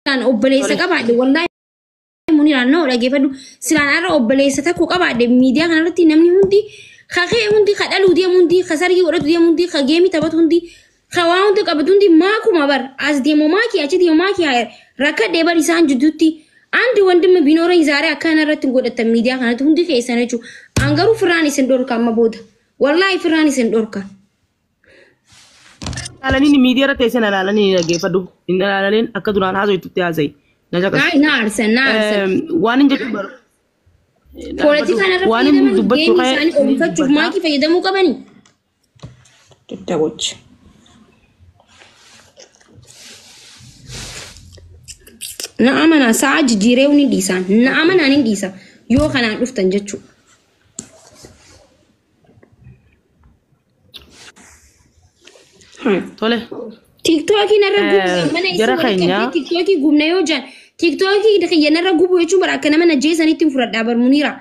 Silaan obboleessa qabaadhe, wallaahi Muniraan na dhaggeeffadhu. Silaan har'a obboleessa tokko qabaadhe, miidiyaa kanarratti namni hundi kakee hundi, ka dhaluu deemu hundi, ka sargii godhatu deemu hundi, ka geemii taphatu hundi, ka waa hundi qabatu hundi maakuma bar as deemu maakii achi deemu maakii rakkadhee bar isaan jidduutti andi wandimma binoora izaaree akkana irratti godhatan miidiyaa kanatti hundi keessan jechuudha. An garuu firraan isin dhorka amma booda. Wallaahi firraan isin dhorka. Ilaalanii miidiyaa irra teessee na ilaalanii dhaggeeffadhu. Hin ilaalaniin akka duraan haasoftutti haasa'i. Na caqas. Ay, na aarsan, na aarsan. Waan hin jechuun bara. Poolitikaan irra Waan hin fayyadaman dubbachuu geemii isaanii oomishachuuf maakii fayyadamuu qabani. Daddabochi. Na amanaa, sa'a jijjiiree ni dhiisa. Na amanaa, ni dhiisa. Yoo kanaan dhuftan jechuudha. Tole. Tiiktookii narra gubu mana isii Jara walitti keenya. qabdee tiiktookii gubna yoo jaan, tiiktookii kiyya narra gubu jechuun bara akka nama najjeesanitti hin fudhadhaa bar Muniira.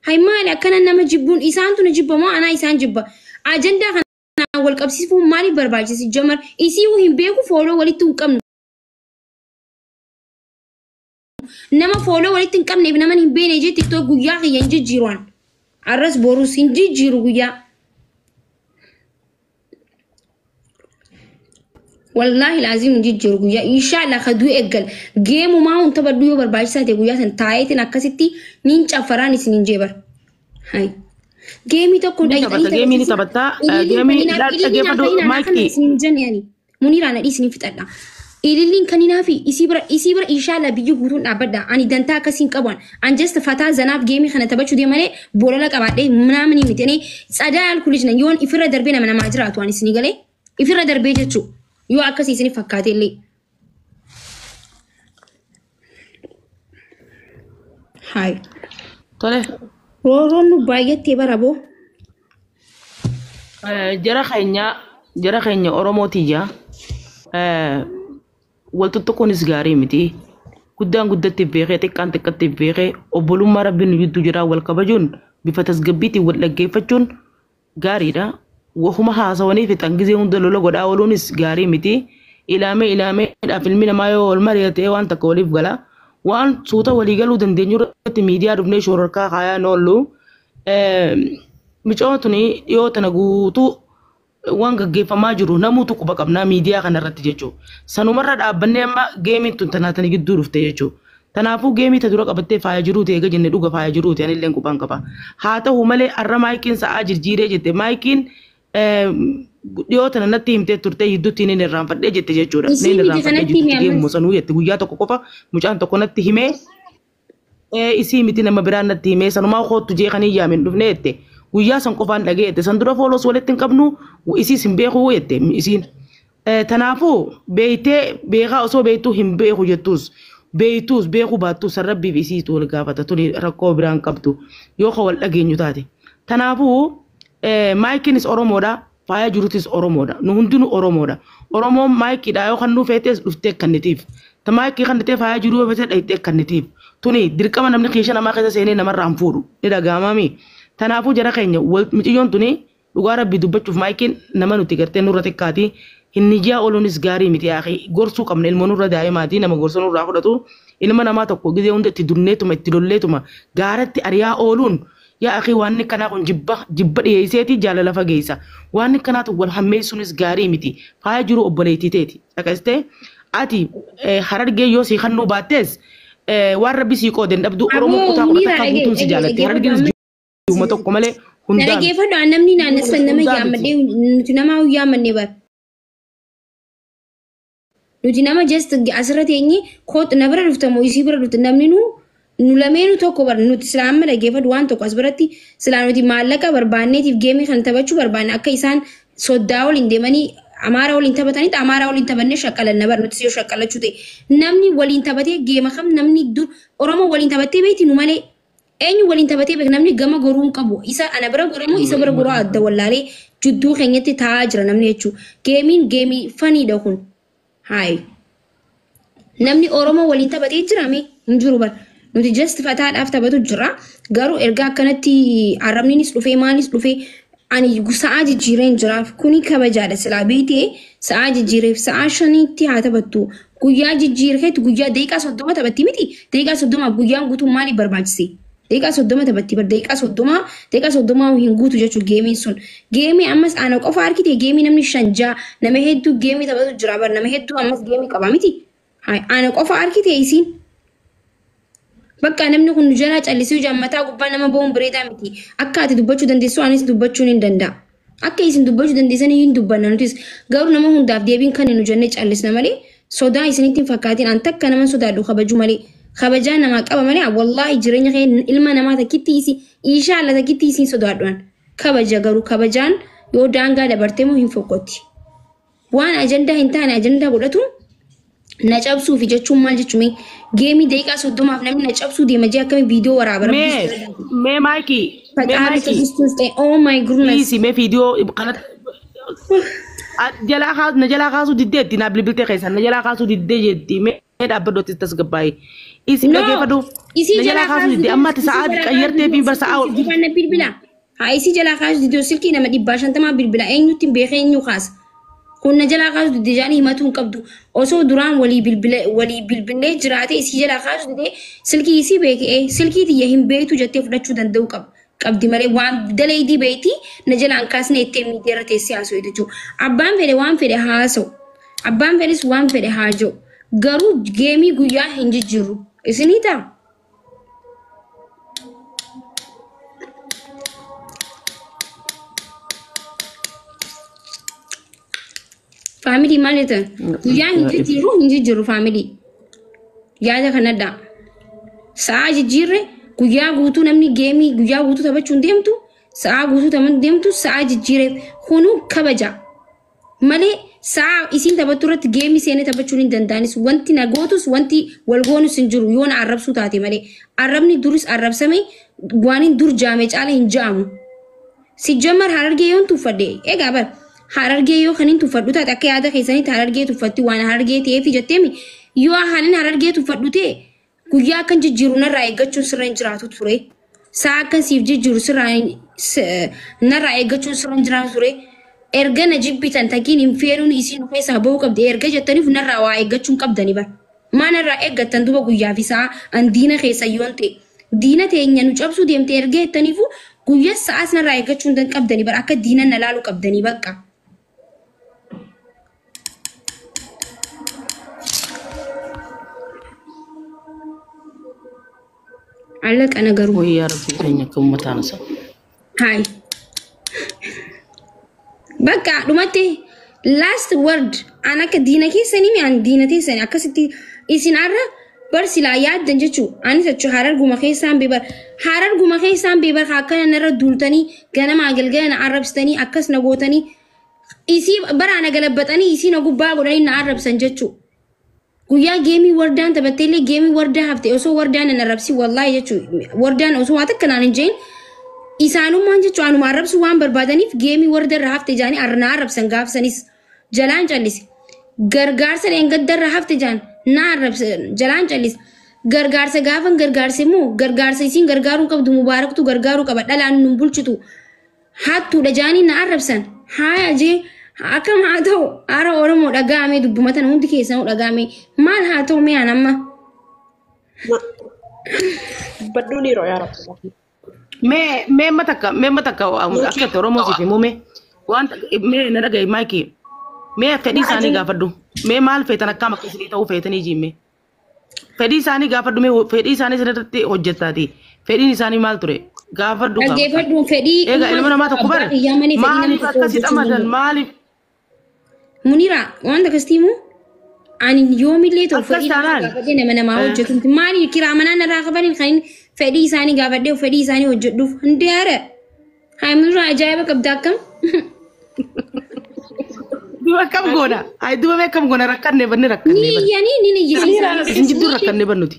Hay, maali akkana nama jibbuun? Isaantu na jibba moo anaa isaan jibba? Ajandaa kanaan wal qabsiisuun maaliif barbaachisi? Jamar isii hin beeku, follow walitti hin qabnu. Nama follow walitti hin qabneef, nama hin beekne jee TikTok guyyaa kiyya hin jijjiiruan. Arras borus hin jijjiiru guyyaa. Wallaahi laazim hin jijjiiru guyyaa. Inshaallah ka du'e eeggal. Geemumaa hun taphadhu, yoo barbaachisaa ta'e guyyaa san taa'eetiin akkasitti niin caffaraan isin hin jeebar. Hai. Geemii tokko Ni taphata, geemii ni taphatta. Geemii dhaggeeffadhu maayikii. Isin hin jenne ani. Muniiraan nadhii isin fixadha. Ililliin kan hinaafi isii bira inshallah biyyi guutuun dhaabbadha. Ani dantaa akkasii hin qabu. An just fataa zanaaf geemii kana taphachuu deema malee bolala qabaadhee manaamni miti. Ani tsadaa alkulijna yoon ifirra darbee nama namaa jiraatu ani isinii galee ifirra darbee jechuu yoo akkasii isinif fakkaate illee. Hayi. Tole. Roorroon nu baay'attee bara boo. Jara keenya Oromoo tiyya, wal tuttuquunis gaarii miti. Guddaan guddatti beekee, xiqqaan xiqqatti beekee, obbolummaa rabbiin nu jidduu jira, wal kabajuun bifa tasgabbiitiin wal dhaggeeffachuun gaariidha. Wahuma haasawanii fixan gizee hunda lola godhaa ooluunis gaarii miti. Ilaamee ilaameedhaaf ilmi namaa yoo wal mari'atee waan takka waliif gala. Waan suuta walii galuu dandeenyu irratti miidiyaa dhufnee shororkaa kaayaa oollu. Micoon tuni dhiyoo tana guutuu waan gaggeeffamaa jiru namuutu quba qabnaa miidiyaa kanarratti jechuudha. Sanumarra dhaabbannee amma geemiin tun tanaatanii gidduu dhufte jechuudha. Kanaafuu geemii ta dura qabattee faaya jiruuti eega jenne, dhuga faaya jiruuti, anillee qubaan qaba. Haa ta'u malee har'a maayikiin sa'aa jirjiiree jette, maayikiin dhiyoo tana natti himtee turte, gidduutti inni irraanfadhee jette jechuudha. Isii Inni miti irraanfadhee kanatti jidduutti hime. Geemuma sanuu jette, guyyaa tokko qofa mucaan tokko natti himee, isii miti, nama biraan natti himee, sanumaa koottu jee kan hin yaamin dhufne jette, guyyaa san qofaan dhagee jette, san dura follows walitti hin qabnu, isiis hin beeku jette isiin. Tanaafuu beeytee beekaa osoo beektuu hin beeku jettus, beektuus beekuu baattus, san rabbiif isiitu wal gaafata, tuni rakkoo biraan qabdu yoo ka wal dhageenyu taate. Tanaafuu maayikiinis Oromoodha. Faaya jirutis Oromoodha. Nu hundinuu Oromoodha. Oromoon maayikiidha yoo kan nu feetes dhuftee kannitiif. Ta maayikii kan ta'e faaya jiruu yoo feete dhayitee kannitiif. Tuni dirqama namni kiisha namaa keessa seenee namarraa hin fuudhu. Ni dhaga'amami. Tanaafuu jara keenya, miciyyoon tuni dhugaa rabbii dubbachuuf maayikiin nama nuti gartee nurra xiqqaati. Hin nijaa ooluunis gaarii miti, yaaqi gorsuu qabna, ilmoo nurra daa'imaati, nama gorsa nurraa fudhatu. Ilma namaa tokko gizee hunda itti durneetuma, itti lolleetuma gaaratti ari'aa ooluun, yaa akii, waan kanaa kun jibba jibba dhiyeesseeti jaalala fageessa. Waan kanaatu wal hammeessuunis gaarii miti. Faaya jiru obboleettii teeti dhaqastee ati Harargee yoo sii kannuu baattees, waan rabbi sii qooden dhabdu. Oromoo Aboo kutaa kudha Muniira, takka dhagee guutuun si dhagee jaalatti. dhaggeeffadhu Harargeenis amma. ji'uma tokko malee Na hundaa miti. dhaggeeffadhu, namni naannessan nama Hundaa miti. yaammadhee, nuti nama yaammanne bar. Nuti nama just asirra teenye koot na bira dhufta moo isii bira dhufta, namni nu lameenu tokko bar. Nuti silaa amma, dhaggeeffadhu, waan tokko as biratti silaa nuti maallaqa barbaanneetiif geemii kana taphachuu barbaanne, akka isaan soddaa waliin deemanii Amaara waliin taphatanitti Amaara waliin taphannee shaqqalanna bar. Nuti yoo shaqqalachuu ta'e, namni waliin taphatee geema kam, namni dur Oromoo waliin taphattee beekti nu malee eenyu waliin taphatee beek? Namni gama goruu hin qabu. Isa ana bira goramu, isa bira goruu adda wallaalee jidduu keenyatti taa'aa jira namni jechuudha. Geemiin geemii faniidha kun. Haayi. Namni Oromoo waliin taphatee jira mee? Hin jiru bar. Nuti just fataadhaaf taphatu jira. Garuu erga akkanatti arrabniinis dhufee maalis dhufee Ani sa'aa jijjiireen jiraaf kuni kabajaadha silaa beetee sa'aa jijjiireef sa'aa 5tti haa taphattu. Guyyaa jijjiirkeetti guyyaa daqiiqaa 30 taphatti miti. Daqiiqaa 30f guyyaan guutuun maaliif barbaachise? Daqiiqaa 30 taphatti bar daqiiqaa 30 daqiiqaa 30 hin guutu jechuudha geemiin sun. Geemii ammas ana qofa harkite geemii namni 5 6 nama hedduu geemii taphatu jira bar nama hedduu ammas geemii qaba miti. Ana qofa harkite isiin. Bakka namni kun nu jalaa callisee ijaan mataa gubbaa nama ba'uun bareedaa miti. Akka ati dubbachuu dandeessu anis dubbachuun hin danda'a. Akka isin dubbachuu dandeessan hin dubbanna nutis. Garuu nama hundaaf deebiin kan nu jennee callisna malee sodaa isinitti hin fakkaatin an takka nama sodaadhu kabaju malee. Kabajaa namaa qaba malee wallaahi jireenya kee ilma namaa takkitti isi inshaalla takkitti isin sodaadhu an. Kabaja garuu kabajaan yoo daangaa dabartee moo hin fokkotti. Waan ajandaa hin taane ajandaa godhatu na cabsuufi jechuun maal jechuun geemii daqiiqaa 30f namni na cabsuu deema jee akkamii viidiyoo waraaba Mee mee maayikii mee Faxaari maayikii tolchistuus ta'e oh my goodness. dhiisi mee viidiyoo kanatti jalaa kaasu na jalaa kaasuu diddeetti naa bilbiltee keessan na jalaa kaasuu diddee jetti mee dhaabbadhootti tasgabbaa'e. Isi No, dhaggeeffadhu isii na jalaa jalaa kaasuu kaasuu diddee amma ati sa'aa qayyartee fi bar sa'aa ol didee na bilbila. Haa isii jalaa kaasuu didee silkii nama 150 bilbila eenyutti hin beekee eenyu kaasa. Kun na jalaa kaasuu didee jaanii himatuu hin qabdu. Osoo duraan walii bilbile walii bilbilee jiraate isii jalaa kaasuu didee silkii isii beekee silkii tiyya hin beektu jettee fudhachuu danda'u qaba. Qabdi malee waan dalaydii beekti na jalaan kaasne ittee miidiyaarra teessee haasa'u jechuudha. Abbaan fedhe waan fedhe haasa'u. Abbaan fedhes waan fedhe haa jiru. Garuu geemii guyyaa hin jijjiirru. Isinii ta'a. Faamilii maal jettan? Guyyaa hin jijjiirru hin jijjiirru faamilii. Yaada kanadha. Sa'aa jijjiirre guyyaa guutuu namni geemii guyyaa guutuu taphachuu hin deemtu. Sa'aa guutuu taphachuu deemtu sa'aa jijjiireef kunuu kabaja. Malee sa'aa isiin taphattu irratti geemii seenee taphachuun hin danda'anis wanti na gootus wanti wal goonus hin jiru yoo na arrabsuu taate malee. Arrabni duris arrabsame waan hin dur jaame caala hin jaamu. Sijjammar harargee yoon tuffadhe egaa bar harargee yoo kan hin tuffadhu taate akka yaada keessanitti harargee tuffatti waan harargee ta'eef jetteemi yoo haalin harargee tuffadhu ta'e guyyaa akkan jijjiiru narraa eeggachuun sirra hin jiraatu ture. Sa'a akkan siif jijjiiru sirraa narraa eeggachuun sirra hin jiraatu ture. Erga na jibbitan takiin hin feenuun isiin keessaa bahuu qabdi erga jettaniif narraa waa eeggachuun qabdani bar. Maa narraa eeggattan duba guyyaa fi sa'a an diina keessa yoon ta'e. Diina teenya nu cabsuu deemte erga jettaniifu guyyaa sa'aas narraa eeggachuun dan qabdani bar akka diina na laalu qabdanii bakka. Allaqa na garuu. Wayii yaa rabbii keenya akka uummataan isa. Hayi. Bakka dhumatti last word an akka diina keessanii mi an diina teessanii akkasitti isin arra bar silaa yaaddan jechuu anis achu hararguma keessaan beebar hararguma keessaan beebar akkana narra duultanii ganamaa galgala na arrabsitanii akkas na gootanii isii bara na galabbaxanii isii na gubbaa godhanii na arrabsan jechuu. Guyyaa geemii wardaan taphattee illee geemii wardaa hafte osoo wardaan na arrabsi wallaahi jechuu wardaan osoo waa takka naan hin jeen isaanummaan jechuun anuma arrabsu waan barbaadaniif geemii warda irra hafte jaanii na arrabsan gaafsanis jalaan callise. Gargaarsa dheengadda irra hafte jaan na arrabsan jalaan callise. Gargaarsa gaafan gargaarse immoo gargaarsa isiin gargaaruu qabdu mubaaraktu gargaaruu qaba dhalaan nun bulchitu hattuudha jaanii na arrabsan. Haaya jee akkam haa ta'u hara Oromoo dhaga'ame dubbuma tana hundi keessanuu dhaga'ame maal haa ta'u mee an amma. Badduun yeroo yaa rabbi. Mee mee matakka mee matakka akka itti Oromoo siif himuu mee waan mee na dhaga'i maayikii mee fedhii isaanii gaafadhu mee maal feetan akkam akka isinii ta'uu feetanii jiimme fedhii isaanii gaafadhu mee fedhii isaanii sirriitti hojjettaati fedhiin isaanii maal ture gaafadhu gaafadhu. Dhaggeeffadhu fedhii Egaa ilma namaa tokko abbaa bare kiyyaa malee fedhii nama maaliif tokko akkasi hojjechuu hin dhamadan danda'u. maaliif Munira waan akkasitti himu ani yoomillee ta'u akkas fedhii namaa taanaan gaafadhee nama namaa hojjetu miti. Maali kiraa manaa narraa qabaniin kan inni fedhii isaanii gaafadhee fedhii isaanii hojjedhuuf hundi haara. Haa Munira ajaa'iba qabda akkam. Duba akkam goona ay duba mee akkam goona rakkanne banne Ni rakkanne banne iyyanii ni iyyisiisa. isin jidduu rakkanne bannuti.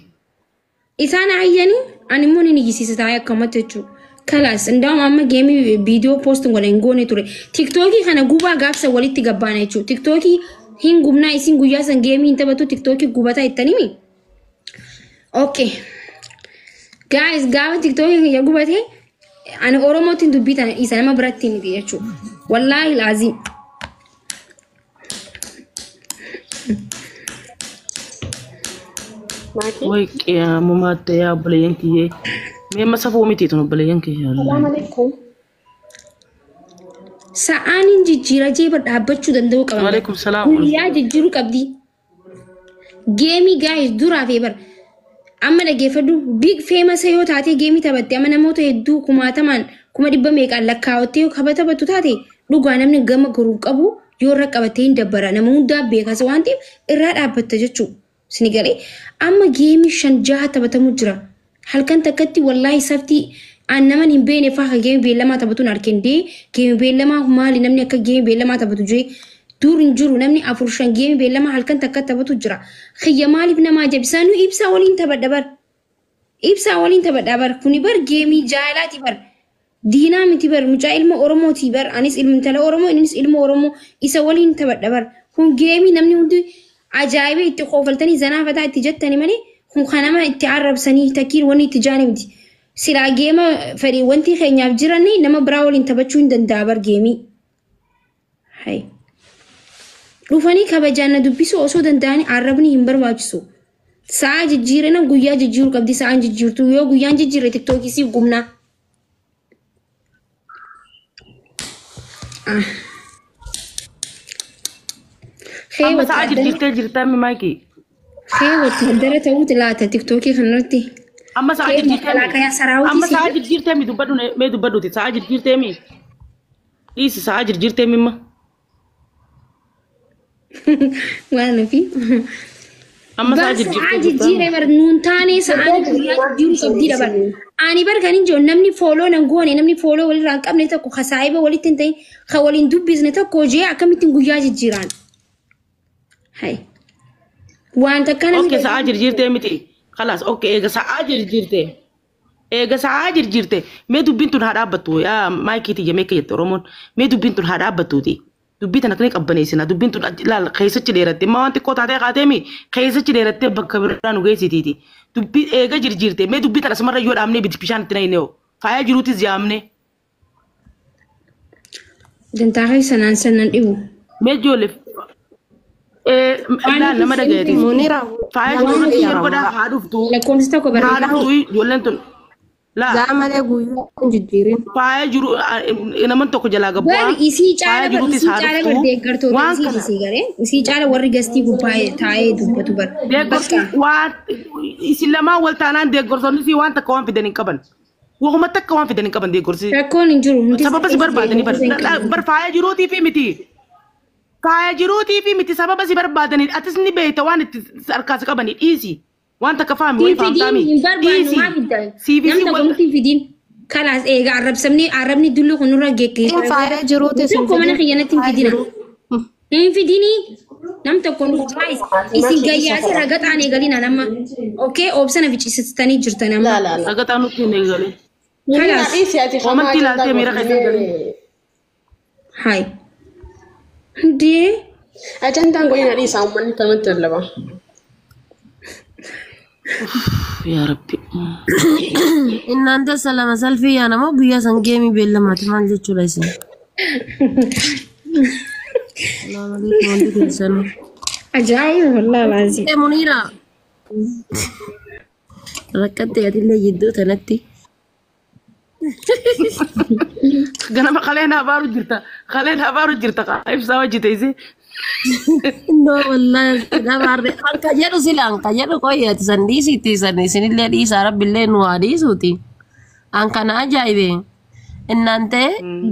Isaan ayyanii ani immoo ni iyyisiisa taa'ee akkamatti jechuudha. Kalaas ndaa'um amma geemii viidiyoo poost godha hin goone ture. Tiktookii kana gubaa gaafsa walitti gabbaana jechuudha. Tiktookii hin gubnaa isin guyyaa san geemii hin taphattu tiktookii gubataa jettanii Okay. Guys, gaafa tiktookii kiyya gubate Ani Oromootiin dubbii tana dhiisa nama biratti miti jechuudha. Wallaahi laaziim. Maakii. Way qiyaamumaatti yaa obboleeyyan kiyyee. Mee amma safuu miti tun obboleeyyan kiyyee. Salaam alaikum. Sa'aan hin jijjiira jee bar dhaabbachuu danda'uu qaba. Waalaikum salaam. Guyyaa jijjiiruu qabdi. Geemii gaayis duraa fi bar amma dhaggeeffadhu big famous yoo taate geemii taphatte amma namoota hedduu kumaatamaan kuma dhibba meeqaan lakkaa'attee yoo kaba taphattu taate dhugaa namni gama goruu qabu yoo irra qabattee hin dabbara nama hundaa beekas waan ta'eef irraa dhaabbatta jechuudha. Sini galee amma geemii shan jaha taphatamu jira. Halkan takkatti wallaahi saftii aan naman hin beekne faa geemii beellamaa taphatuun harkeen dee geemii beellamaa maali namni akka geemii beellamaa taphatu jee dur hin jiru namni afur shan geemii beellamaa halkan takka taphatu jira. Xiyya maaliif nama ajabsiisaa nu ibsaa waliin taphadha bar. Ibsaa waliin taphadha bar kuni bar geemii jaalaati bar. Diinaa miti bar mucaa ilma Oromooti bar anis ilma intala Oromoo innis ilma Oromoo isa waliin taphadha bar. Kun geemii namni hundi ajaa'ibee itti qoofaltanii zanaafataa itti jettani malee kun kan nama itti arrabsanii takkiin wanni itti jaani miti. Silaa geema fedhii wanti keenyaaf jiranii nama biraa waliin taphachuu hin danda'a bar geemii. Hai. Dhufanii kabajaan na dubbisuu osoo danda'anii arrabni hin barbaachisu. Sa'a jijjiirina guyyaa jijjiiruu qabdi sa'aan jijjiirtu yoo guyyaan jijjiirre tiktookii siif gumnaa. Amma sa'a jijjiirtee jirta mi maakii? Kee wattaaddara ta'uuti laata tiktookii kanarratti. Amma sa'a Kee jijjiirtee mi? makalaakaa saraawutii Amma sa'a si. jijjiirtee mi dubbadhu mee dubbadhuuti sa'a jijjiirtee mi? Dhiisi sa'a jijjiirtee mi imma? Waan nufi. Amma sa'a Bar sa'a jijjiirtee jirta. jijjiiree bar nuun taanee sa'aan guyyaa jijjiiruu qabdii dabar. Ani bar kan hin jiru namni fooloo nan goone namni fooloo walirraa hin qabne tokko ka saahiba walitti hin ta'in ka waliin dubbisne tokko jee akkamittiin guyyaa jijjiiraan. Hai. Waan takka namni. Okay sa'a jijjiirtee miti. Khalaas okay eega sa'a jijjiirtee. Eega sa'a jijjiirtee mee dubbiin tun haa dhaabbattu yaa maayikii tiyya mee jette Oromoon mee dubbiin tun haa dhaabbattuuti. Dubbii tana kana qabbaneessina dubbiin tun laal keessachi dheeratte amma waan xiqqoo taatee kaateemi keessachi dheerattee bakka biraa nu geessitiiti. Dubbii eega jijjiirtee mee dubbii tana asumarra yoo dhaabnee biti bishaan itti naqnee hoo faaya jiruutis yaamne Dantaa keessanaan sannan dhibu. mee ijoollee laal nama dhagayeeti. Munira. Faaya jiruutis yeroo godhaa haa dhuftu. Lakkoofsi tokko Haa barreeffama. dhuftu ijoolleen tun laa. Zaa malee guyyaa hin jijjiirin. Faaya jiru naman tokko jalaa Bar gabbu'aa. isii Faaya caala bar jiruutis isii haa caala bar dhuftu. deeggartoota Waan isii kana isii garee isii caala warri gastii gubbaa taa'ee dubbatu bar. deeggarsi Bakka waan isin lamaan wal taanaan deeggartoonni isii waan takka waan fidan hin qaban. Wahuma takka waan fidan hin qaban deeggarsi. rakkoon hin jiru hundi Sababa si barbaadanii bar bar faaya jiruutii fi miti. Faaya jiruutii fi miti sababa si barbaadanii atis ni beekta waan itti harkaas qabanii dhiisi. Waan takka faami Hin wayii fidiin faamtaami hin barbaannu dhiisi. maa fiddan Siif nam isii tokko wal nutti hin fidiin kalaas eega arrabsamni arrabni dulli kun nurra Hin geggeeffame faaya jiruutis hin tokko mana fidin. kiyyanatti hin Faaya fidina jiruu. hin fidini nam tokko nu guys isin gayyaasi ragaxaan eegalina nama okee obsana ficcisiistanii jirtan amma La la la. Ragaxaa nutti hin eegalee. Munira kalaas dhiisi ati kamaa Hoomatti ajandaa ilaaltee miira keessa hin galin. godhannee. hai dee Ajandaan godhina dhiisaa uummanni kanatti lallaba. Yaa Rabbi. Innaan salama salfii yaa nama guyyaa san geemii beellamaati maal jechuudha isin. Salaamu alaikum wanti keessanuu. ajaa'iba wallaahi laazim Ee Muniira. Rakkatte atillee jidduu tanatti. Ganama qaleen abaaru jirta. Qaleen abaaru jirta. Ibsaa hojjete isii. No wallahi dabarre anka jedhu sila anka jedhu qoyyaati san dhiisitti san isinillee dhiisaa rabbillee nu haa dhiisuuti. Anka na ajaa'ibe. Innaan ta'e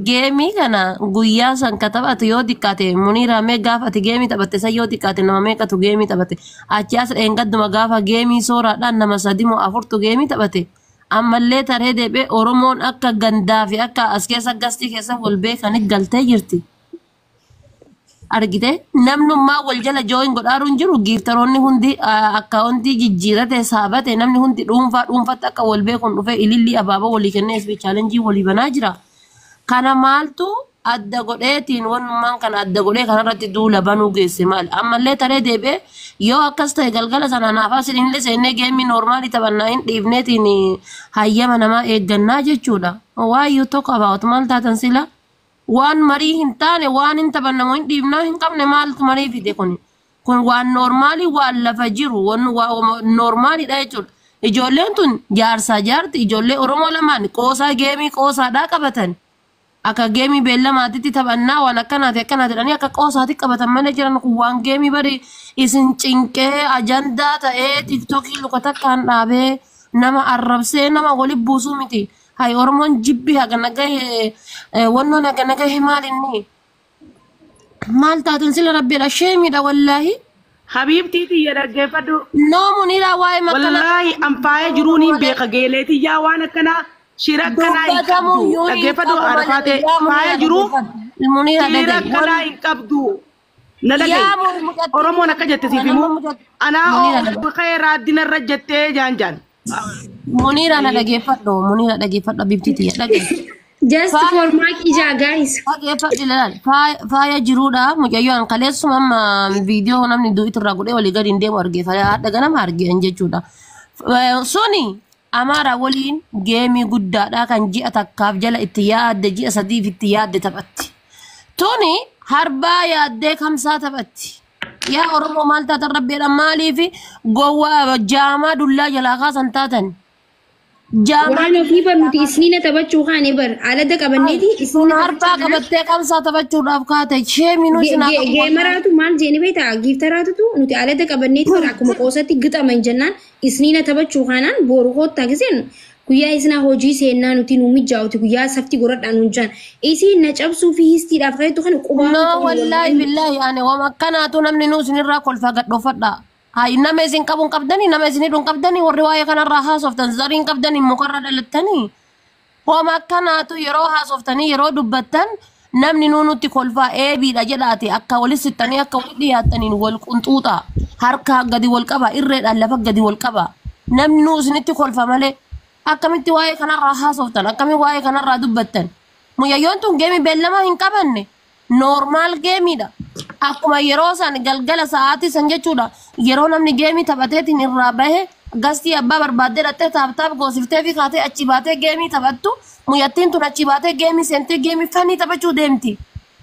geemii kana guyyaa san ka taphatu yoo xiqqaate Muniira mee gaafa ati geemii taphatte san yoo xiqqaate nama meeqatu geemii taphate achi as dheengadduma gaafa geemii sooraadhaan nama sadi moo afurtu geemii taphate ammallee taree deebi'ee Oromoon akka gandaa fi akka as keessa gastii keessa wal beekanii galtee jirti. Argite namnummaa wal jala jooyin godhaaru hin jiru giiftaroonni hundi akkaawuntii jijjiirate saabate namni hundi dhuunfaa dhuunfatti akka wal beekuun dhufe ilillii abaaboo walii kennee isbi chaalenjii walii banaa jira. Kana maaltu Adda godheetiin wannummaan kana adda godhee kanarratti duula banuu geesse maali? Ammallee taree deebi'ee yoo akkas ta'e galgala sana naaf asinillee seennee geemii noormaalii taphannaa hin dhiifneetiin hayyama namaa eeggannaa jechuudha. Waayyuu tokko about maal taatan sila? Waan marii hin taane, waan hin taphannamu hin dhiifnaa hin qabne, maaltu marii fide kuni? Kun waan noormaalii, waan lafa jiru, waan noormaaliidha jechuudha. Ijoolleen tun jaarsaa jaarti, ijoollee Oromoo lamaan qoosaa geemii qoosaadhaa qabatan. Akka geemii beellamaatitti taphannaa, waan akkanaati akkanaati jedhanii akka qoosaatti qabatan malee jiran kun waan geemii bari isin cinqee ajandaa ta'ee TikTokii luka takkaan dhaabee nama arrabsee nama wali buusuu miti. Hay, Oromoon jibbi hagana gahe, wannoon hagana gahe maal inni? Maal taatan sila? Rabbiidha, sheemiidha wallaahi. Habiibtii tiyya, dhaggeeffadhu. No, Muniraa, waa'ee makkanaa. Wallaahi, an faaya jiruun hin beeka, geeleetiyyaa waan akkanaa shira akkanaa hin qabdu. Dhaggeeffadhu, Arafaate, faaya jiruu shira akkanaa hin qabdu. Na dhagahi. Oromoon akka jette siif himu. Anaa oo ka'ee raaddina irra jettee jaan jaan. Muniraa, na dhageeffadhu. Muniraa, dhageeffadhu, abibtii tiyya, dhageeffadhu. Just for Maki ja, guys. Dhageeffadhu, ilaali. Faaya jiruudha mucayyoo an kaleessuma amma viidiyoo namni du'it irraa godhee walii gadi hin deemu argee, haadha ganama argeen jechuudha. Suni Amaara waliin geemii guddaadha kan ji'a takkaaf jala itti yaadde, ji'a 3f itti yaadde taphatti. Tuni harbaa yaaddee kamsaa taphatti. Yaa Oromoo, maal taatan? Rabbiidha, maaliif gowwaa jaamaa dullaa jalaa kaasan taatan? Jaamaa Waan ofii bar nuti isniina taphachuu kaane bar alada qabanneeti sun isniina harbaa qabattee kamsaa taphachuudhaaf kaate, sheeminuu sinaa qabu. Geemaraatu maal jeeni beektaa? Giiftaraatutu nuti alada qabanneeti bar akkuma qoosatti gixaman jennaan, isniina taphachuu kaanaan boru koottaa giseen guyyaa isinaa hojii seennaa nuti nu mijaa'uti, guyyaa safti godhadhaa nuun jaan isiin na cabsuu fi histiidhaaf kaetu kana qubaa. No, wallaahi billaahi, ani waan akkanaatu namni nuu isinirraa kolfaa gadhoofadha. Hay, nama isin qabu hin qabdanii, nama isin hidhu hin qabdanii, warri waa'ee kanarraa haasoftan zarii hin qabdanii, mukarra dhalattanii. Hooma akkanaatu yeroo haasoftanii, yeroo dubbattan namni nuu nutti kolfaa, eebiidha jedhaati akka walis sittanii, akka walitti dhiyaattaniin wal qunxuuxa, harkaa gadi wal qaba, irreedhaan lafa gadi wal qaba. Namni nuu isinitti kolfa malee akkamitti waa'ee kanarraa haasoftan? Akkamitti waa'ee kanarraa dubbattan? Muyayyoon tun geemii beellamaa hin qabanne, normal geemiidha. Akkuma yeroo san galgala sa'aatii san jechuudha, yeroo namni geemii taphateetiin irraa bahe, gastii abbaa barbaaddee dhattee tap tap goosiftee fi kaatee achi baatee geemii taphattu, muyyattiin tun achi baatee geemii seentee geemii fanii taphachuu deemti.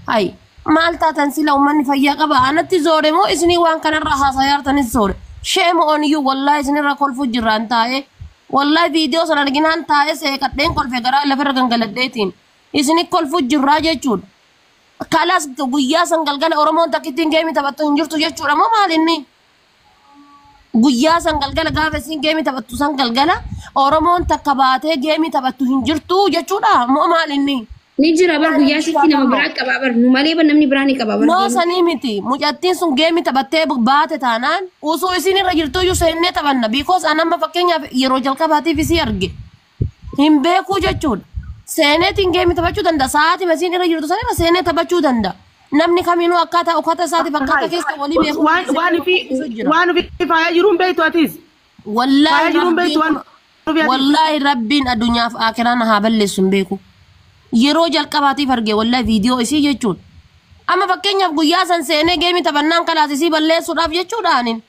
Hay, maal taatan sila? Uummanni fayyaa qaba? Anatti zoore moo isinii waan kanarraa haasaa yaartanis zoore? Shame on you. Wallaahi, isinirra kolfuu jirraan taa'ee, wallaahi, viidiyoo sana arginaan taa'ee seeqadheen kolfe, garaa lafarra gangaladheetiin isini kolfuu jirraa jechuudha. Kalas, guyyaa san galgala Oromoon takkittiin geemii taphattu hin jirtu jechuudha moo maal inni? Guyyaa san galgala gaafa isin geemii taphattu san galgala Oromoon takka baatee geemii taphattu hin jirtu jechuudha moo maal inni? Ni jira bar, guyyaa sitti nama biraa qabaa bar, nu malee bar namni biraa ni qaba bar. No, sanii miti. Mucattiin sun geemii taphattee baate taanaan osoo isin irra jirtu iyyuu seennee taphanna. Because an amma fakkeenyaaf yeroo jalqabaatiif isii arge. Hin beekuu jechuudha. Seeneetiin geemii taphachuu danda'a. Sa'aatii isiin irra jirtu sanirra seenee taphachuu danda'a. Namni kamiinuu akkaataa uffata isaatiif akkaataa keessa walii beeku. Waan ofii faaya jiruun beektu atis. Wallaahi, Faaya jiruun beektu waan ofii atis. Wallaahi, rabbiin addunyaaf akiraan haa balleessu, hin beeku. Yeroo jalqabaatiif arge wallaahi viidiyoo isii jechuudha. Amma fakkeenyaaf guyyaa san seenee geemii taphannaan kalaas isii balleessuudhaaf jechuudhaanin.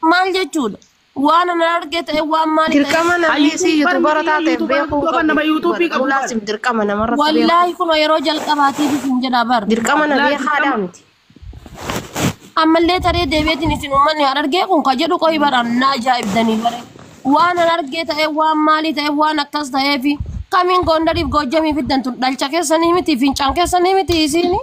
Maal jechuudha? Waan ana arge ta'e, waan maali ta'e. Dirqama namni isii YouTubera taate beekuu qabu. Nama YouTubeii qabu. Laasim dirqama namarratti beekuu. Wallaahi, kun yeroo jalqabaatiif isin jedha bar. Dirqama na beekaadhaa miti. Ammallee taree deebi'eetiin isin uummanni harargee kun ka jedhu qoyi baraan na ajaa'ibdanii bare. Waan an argee ta'e, waan maalii ta'e, waan akkas ta'eefi kamiin Gondariif Goojjamii fiddan? Tun dhalcha keessanii miti, fincaan keessanii miti, isiini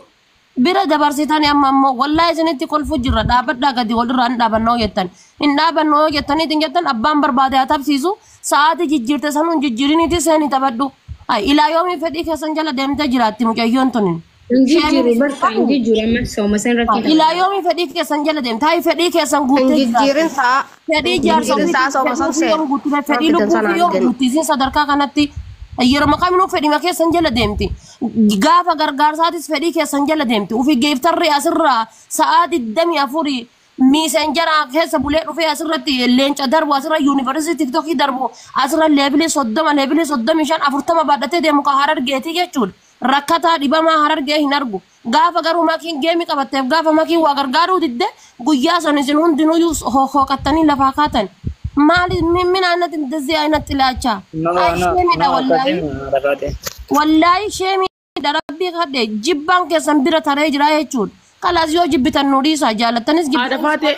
bira dabarsitanii. Amma ammoo wallaahi isinitti kolfu jirra. Dhaabadhaa gadi walirraa, hin dhaabannoo jettan, hin dhaabannoo jettaniitiin jettan, abbaan barbaade haa tabsiisu. Sa'aatii jijjiirte sanuun jijjiiriniiti seeni taphadhu. Ay, ilaa yoomii fedhii keessan jala deemtee jiraatti mucayyoon tunin? Hin jijjiiru barta, hin jijjiiru, amma sooma san irratti. Ilaa yoomii fedhii keessan jala deemte? Hay, fedhii keessan Hin guuttee jijjiirin sa'a. fedhii Hin jaarsa jijjiirin sa'a sooma san fedhii seenu. guuttee, fedhii Waan lubbuu sana fi yoo argani. guutti isiin sadarkaa kanatti yeroo kaminuu fedhima keessan jala deemti. Gaafa gargaarsaatis fedhii keessan jala deemti. Ufi geeftarri asirraa sa'aa 24 miisenjaraa keessa bulee dhufee asirratti leenca darbu, asirra yuunivarsiitii TikTokii darbu, asirra leebilii 30, leebilii 35, 40 baadhatee deemu kan Harargeetii jechuudha. Rakkataa dhibamaa Harargee hin argu. Gaafa garuu makiin geemii qabatteef gaafa makiin waa gargaaruu didde guyyaa san isin hundinuyyuu hooqattanii lafaa kaatan. Maali min አይነት እንደዚህ አይነት ጥላቻ? No, Ay no, sheemidha no, wallaahi. akkasiin rafaate. Wallaahi sheemidha rabbii kadhe jibbaan keessan bira taree jira jechuudha. Kalaas yoo jibbitan nu dhiisaa jaalattanis Haadha jibbitan faatee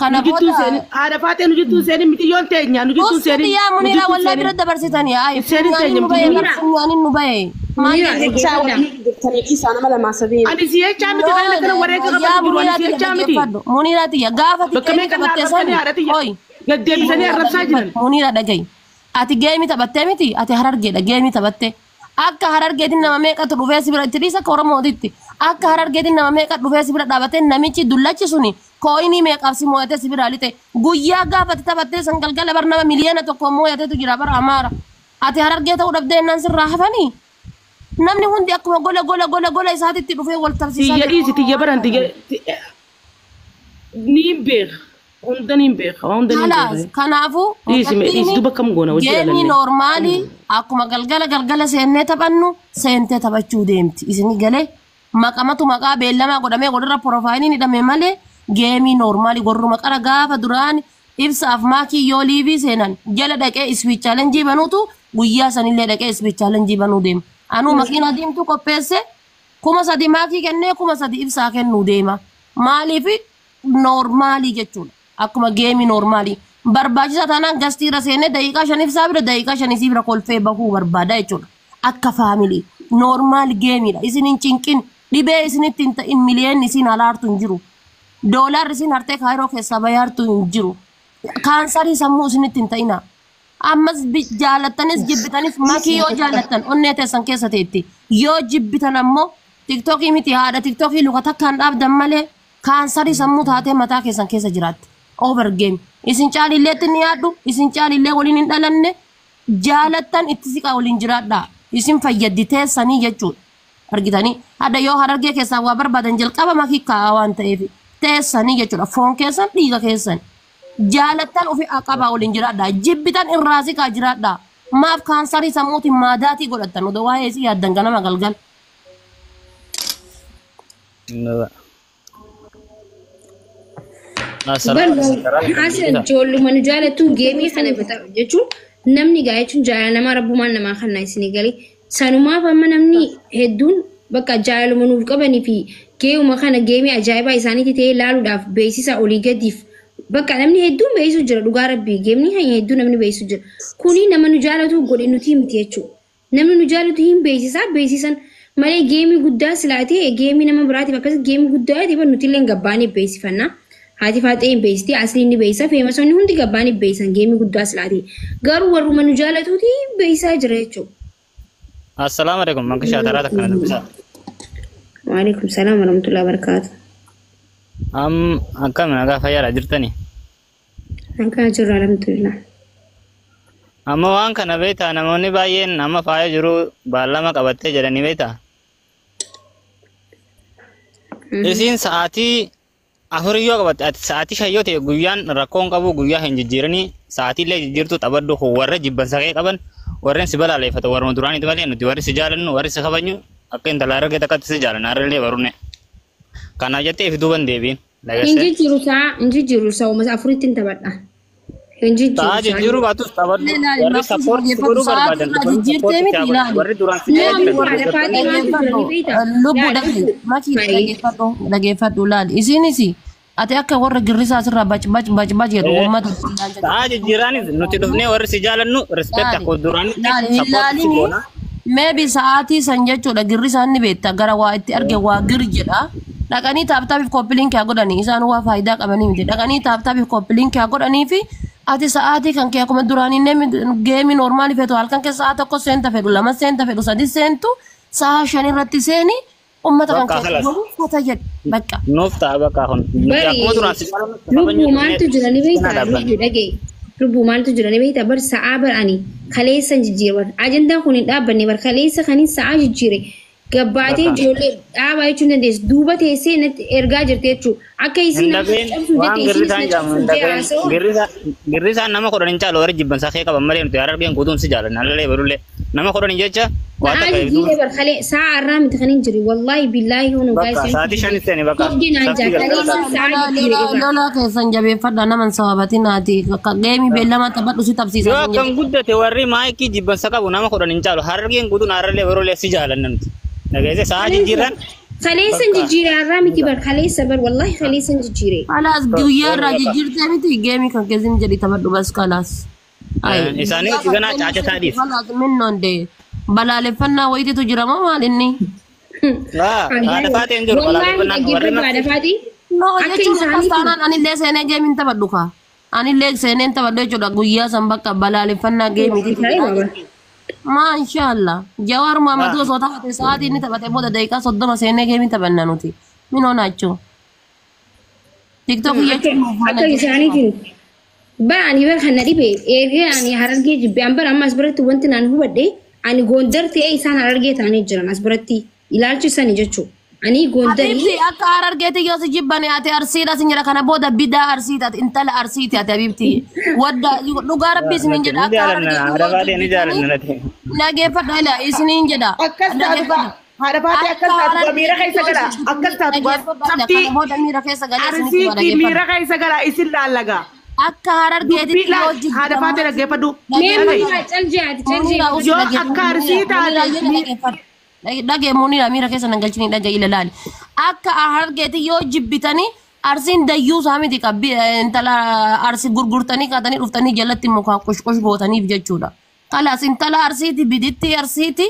kana nu jittuu booda seenin haadha faatee nu jittuu seenin miti yoon teenya nu jittuu Uffati seenin yaa nu Muniira jittuu wallaahi bira seenin dabarsitanii ay seenin funyaaniin teenya nu miti bahe bar Munira funyaaniin nu bahe maal Munira jedhu Jechaa dhaggeeffadha. waliin jirtanii dhiisaa nama lamaa sadii. Ani si jechaa miti kan inni akkana wareega Yaa qabatu jiru ani Muniira si tiyya jechaa miti. dhaggeeffadhu Muniira tiyya gaafa ati Bakka geemii meeqa na taphattee arrabsanii sani haadha tiyya oi gaddeebisanii Muniira arrabsaa jiran. dhaggeeffadhu Muniira dhagahi ati geemii taphattee miti ati Harargeedha geemii taphattee akka Harargeetiin nama meeqatu dhufee si bira itti dhiisa akka Oromootitti akka Harargeetiin nama meeqa dhufee si bira dhaabatee namichi dullachi suni kooyinii meeqaaf si moo'atee si bira lixe guyyaa gaafa ati taphattee san galgala bar nama 1 miliyoona moo'ateetu jira bara Amaara ati Harargee ta'uu dhabdee ennaan sirraa hafanii namni hundi akkuma gola gola gola gola isaatitti dhufee wal tarsiisaa Tiyya jira dhiisi Oromoo tiyya waan baran ta'eef. tiyya niin beeka hunda niin beeka hunda niin Kalaas beeka. kanaafuu Dhiisi mee dhiisi mucattiin duba kam goona hojii geemii dhalanne. noormaalii akkuma galgala galgala seennee taphannu seentee taphachuu deemti. Isin galee maqamatu maqaa beellamaa godhamee godharra piroofaayiliin hidhame malee geemii noormaalii gorruma qara gaafa duraan ibsaaf maakii yoo liivii seenan jala dhaqee iswiit chaalenjii banuutu guyyaa sanillee dhaqee iswiit chaalenjii banuu deema. Anuu makiina diimtuu qopheesse 3000 maakii kennee 3000 ibsaa kennuu deema. Maaliif noormaalii jechuudha. Akkuma geemii noormaalii. Barbaachisa taanaan gastiirra seenee daqiiqaa shaniif isaa bira daqiiqaa shanii sii bira kolfee bahuu barbaada jechuudha. Akka faamilii normal geemiidha. Isin hin cinqin dhibee isinitti hin ta'in miliyoonni isin alaartu hin jiru. Doolaarri isin hartee kaayiroo keessaa bayaartu hin jiru. Kaansarii sammuu isinitti hin ta'ina. Ammas jaalattanis jibbitanis makii yoo jaalattan onnee teessan keessa teetti. Yoo jibbitan ammoo tiktookii miti haadha tiktookii luka takkaan dhaabdan malee kaansarii sammuu taatee mataa keessan keessa jiraatti. Over game. Isin caalilleetti ni yaaddu, isin caalillee waliin hin dhalanne, jaalattan itti siqaa waliin jiraadhaa. Isin fayyaddi teessanii jechuudha. Argitanii hadda yoo Harargee keessaa waa barbaadan jalqaba makii kaa'aa waan ta'eef teessanii jechuudha. Foon keessan dhiiga keessan. Jaalattan ofi qabaa waliin jiraadhaa. Jibbitan irraa siqaa jiraadhaa. Maaf kaansarii sammuutiin maadaatii godhattan odoo waa'ee isii yaaddan ganama galgal. As ijoolluma nu jaalattu geemii kana bita jechuun namni gaa jechuun jaalala namaa rabbumaan namaa kannaa isinii galee sanumaaf amma namni hedduun bakka jaalaluma nuuf qabanii fi geemuma kana geemii ajaa'ibaa isaaniitti ta'ee laaluudhaaf beeksisa olii gadiif bakka namni hedduun beeksisu jira dhugaa rabbii geemni kan hedduu namni beeksisu jira kuni nama nu jaalatu godhe nuti miti jechuudha namni nu jaalatu hin beeksisaa beeksisan malee geemii guddaa silaa ta'e geemii nama biraatiif akkasii geemii guddaa ta'e nuti illee gabbaanii beeksifannaa. Haati faaxee hin beeksiti, asliin ni beeksisa, feemasoonni hundi gabbaan hin beeksisan geemii guddaa silaa ta'e. Garuu warruma nu jaalatuuti beeksisaa jira jechuudha. Assalaamu alaikum mankishaa taraa takka na dubbisaa. Waalaikum salaam warahmatullahi wabarakatuh. Am akkam nagaa fayyaadha jirtani? Nagaa jirra alhamdulillah. Amma waan kana beektaa namoonni baay'een amma faaya jiru baallama qabattee jedhanii beektaa? Isiin sa'aatii 4 yoo qabatte ati sa'aatii 5 yoo ta'e guyyaan rakkoon qabu guyyaa hin jijjiiranii sa'aatii illee jijjiirtuu taphadhu kun warra jibbansa kee qaban warreen si balaaleffatu warruma duraaniiti malee nuti warri si jaalannu warri si kabajnu akka intala argate akkatti si jaalanna har'illee barunne. Kanaaf jettee if duuban deebiin. Hin Dhageessee. jijjiiru sa'a, hin jijjiiru sa'uma 4tti hin taphadha. Hin jijjiiru Sa'aa sa'a. jijjiiruu baatus taphadhu Ilaali warri maqaa sappoortii si dhaggeeffadhu godhuu sa'aatii barbaadan irraa dhufanii jijjiirtee sappoortii si miti haa godhan ilaali. warri duraan si Nama jaalatan haadha deeggartoonni faaxee maaltu jira ni Dhaggeeffadhu beektaa? lubbuu Laali dhagahi makii Mayi. dhaggeeffadhu dhaggeeffadhu laali isiinis ati akka warra girrisaa asirraa bac bac bac bac jedhu uummata Sa'aa jijjiiraanis nuti dhufnee warri si jaalannu respect laali akka duraanitti laali hin sappoortii si laalini goona. maybe sa'aatii san jechuudha girrisaan ni beekta gara waa itti arge waa gir jedha dhaqanii tap tapiif copy link haa godhanii isaan waa faayidaa qabanii miti dhaqanii tap tapiif copy link haa godhanii fi ati sa'aatii kan kee akkuma duraanii namni geemii noormaalii feetu halkan keessa sa'a 1 seenta fedhu 2 seenta fedhu 3 seentu sa'a 5 irratti seeni ummata kan Bakka kee halas. godhu fata jedhe bakka. Nuuf ta'a bakka kun. Nuti Bari akkuma duraan si jaalannu kabajnu lubbuu maaltu jira ni cinaa beektaa? dhaabbanna. Lubbuu dhagaye. Lubbuu maaltu jira ni beektaa? Bar sa'aa bar ani kaleessa jijjiire bar ajandaan kun hin dhaabbanne bar kaleessa kanin sa'aa jijjiire gabbaatee Bakka. ijoollee dhaabaa jechuun dandeessu duuba teessee natti ergaa jirti jechuudha. Akka Hin isiin nama dhabeen cabsuuf waan jette isiinis girrisaan na jedhamu hin cabsuuf jee dhabeen haasa'u. girrisaan nama 10 hin caalu warri jibbansa kee qaban malee nuti harargeen guutuun si jaalanna halallee barullee Nama 10 jecha waa Sa'aa takka jijjiiree bar kalee sa'a irraa miti kan hin jiru. Wallaahi billaahi hunu Bakka sa'aatii 5 seeni bakka. Sobdii naan Saftii jaa galgala. kalee sa'a jijjiiree dhugaa. Lola keessan jabeeffadha naman sababatinaati. Akka geemii beellama taphadhu si tapsiisa. Yoo akkam guddate warri maayikii jibbansa qabu nama 10 hin caalu. Harargeen guutuun hararlee yeroo si jaalanna nuti. Dhageesse sa'a jijjiirran. Kaleessan jijjiiree irraa miti bar kaleessa bar wallaahi kaleessan jijjiiree. Kalaas guyyaa irraa jijjiirtee miti geemii kan keessin jedhi taphadhu bas kalaas. Isaanii ganaa caacataa dhiis. Kalaas minnoon dee balaaleffannaa wayitiitu jira moo maal inni? Haadha faatee hin jiru Wallaahi balaaleffannaa warri dhaggeeffadhu haadha faatii. No Akka jechuun akkas isaaniitiin. taanaan anillee seenee geemiin taphadhu kaa. Anillee seeneen taphadhu jechuudha guyyaa san bakka balaaleffannaa geemiitiitu jira. Maashaallah. Jawaar Muhammad osoo taphate sa'aatii inni taphate booda daqiiqaa 30 seenee geemii taphanna nuti. Minoo naachuu. Tiktookii jechuun nuuf haala Akka isaaniitiin bara ani bara kana dhibe eegee ani harargee jibbe an bara amma as biratti wanti naan hubadhe ani gondar ta'ee isaan harargee ta'anii jiran as biratti ilaalchi sani jechuudha. Ani gondarii Habibti akka harargeetti yoo si jibbane ati arsiidha sin jedha kana booda bidaa arsiiti ati intala arsiiti ati habibti. Wadda dhugaa rabbii isinin jedha Ni akka jaalanna harargeetti haadha yoo faatee ni jaalanna jibbitanii nati. dhageeffadha ila isinin jedha. Akkas taatu Dhageeffadha. haadha faatee akkas taatu miira keessa gala akkas taatu Dhageeffadha kana booda miira keessa galee isinitti hima arsiitti miira dhageeffadha. keessa gala isin laallaga. Akka harargeetitti Dubbii yoo laal haadha faatee dhaggeeffadhu. mee Dhaga'i. muraa caljeeti Munira caljeeti. usi Yoo dhagee akka arsii taate dhagee munira miira keessa nan galchini dhagee ilaali. Akka harargeetti yoo jibbitanii arsiin dayyuu isaa miti qabbi intala arsii gurgurtanii kaatanii dhuftanii jalatti mukaan qushqush gootaniif jechuudha. Kalaas intala arsiiti biditti arsiiti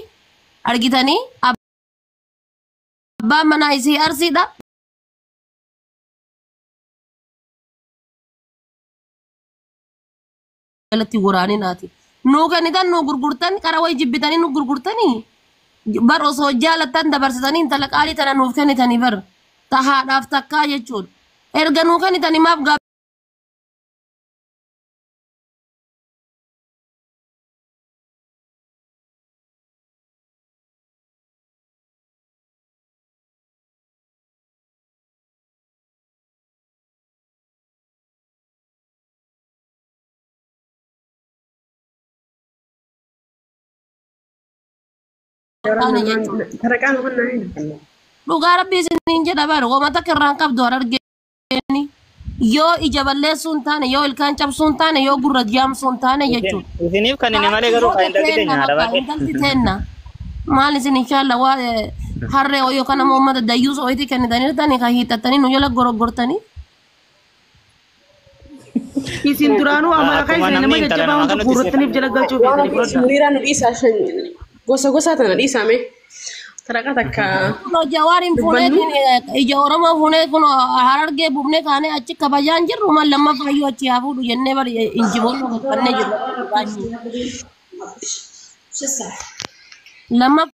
argitanii abbaan manaa isii arsiidha. Jalatti waraaninaati. Nuu kennitan nuu gurgurtan qara wayi jibbitanii nu gurgurtanii bar osoo jaalattan dabarsitanii intala qaalii tana nuuf kennitanii bar tahaadhaaf takkaa jechuudha. Erga nuu kennitanii maaf gaabbaana jechuudha. Taraqaan qonnaa hin dhufne. Dhugaa rabbii isiniin jedha bar wama takka irraan qabdu harargeeni yoo ija balleessuu hin taane yoo ilkaan cabsuu hin taane yoo gurra jaamsuu hin taane jechuudha. Isiniif kan inni malee garuu kan hin dalgite haadha faatee. Intalti teenna. Maal isin inshaalla waa harree yookaan ammoo uummata dayyuus ho'itii kennitanii kan hiixattanii nu jala goroggortanii. Isin duraanuu amala Akkuma keessa namni nama intala jajjabaa namaa hunda kanatti guurrattaniif jala galchuu feetanii fudhadhaa. Munira nu dhiisaa shan gosa gosaa tana dhiisaa mee. Taraqaa takka Kunoo jawaariin fuuneetiin ija Oromoo fuunee kunoo harargee buufnee kaanee achi kabajaan jirru maal lammaffaa iyyuu achi haa fuudhu jennee bari injiboonni godhannee jirru. Lammaffaa